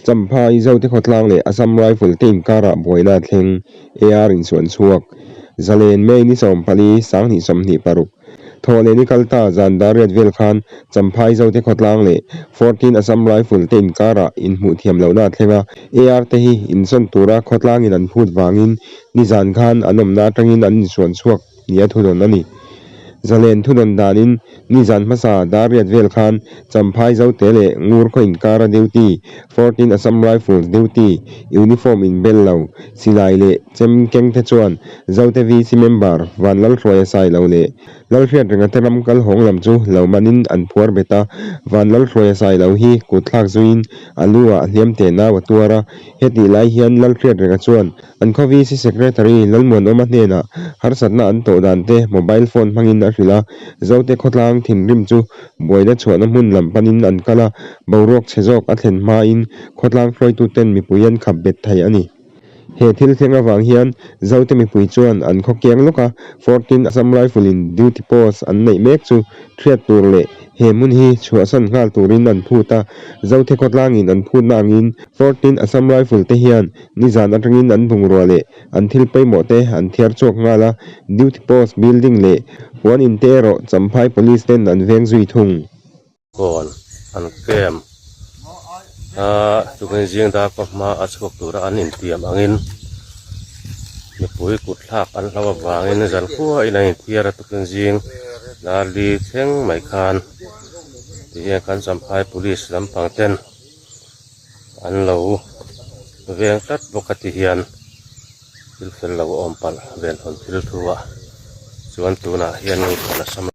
Champhai, Zote khawtlang leh Assam Rifle te inkarah buaina a thleng, AR insuan chhuak. Zalen May ni 14, 2026, Thawh leh ni kal ta zan dar riat vel khan Champhai, Zote khawtlang leh 14 Assam Rifle te inkarah inhmuh thiam lohna a thleng a, AR te hi insawn tura khawtlangin an phut vangin nizan khan an awmna atangin an insuan chhuak nia thudawn a ni. Zalen thudawn danin nizan hmasa dar riat vel khan Champhai Zote leh Ngur khaw inkara duty, 14 Assam Rifles duty, uniform inbel lo, silai leh chem keng te chuan Zote VC member Vanlalhruaia Sailo leh Lalhriatrenga te ram kal hawng lam chu lo manin an phuar bet a, Vanlalhruaia Sailo hi kut thlak zuiin a lu ah hliam teh nau a tuar a, hetih lai hian Lalhriatrenga chuan An khaw VC Secretary Lalmuanawma hnenah harsatna an tawh dan te mobile phone hmangin a hrilh a, Zote khawtlang thinrim chu buaina chhuahna hmun lam panin an kal a, boruak chhe zawk a thlen hmain khawtlang hruaituten mipui an khap bet thei a ni. He thil thleng avang hian Zote mipui chuan an khaw kiang lawk a, 14 Assam Rifle in duty post an neih mek chu hriat tur leh he hmun hi chhuahsan nghal turin an phut a, Zote khawtlangin an phutna angin 14 Assam Rifle te hian Nizan atangin an bungrua leh an thil pawimawh te an thiar chhuak nghal a, duty post building leh puan in te erawh Champhai Police ten an veng zui thung. Kawn an camp a tukin zing dar pawh hma a chhuak tura an intiam angin mipui kut thlak an hlo avangin zan khuain an inthiar a tukin zing dar li thleng mai khan tihian kan Champhai Police lampang ten An lo veng tlat bawk a ti hian thil fel lo a awm palh ven hawn thil thu a chuan tunah hian.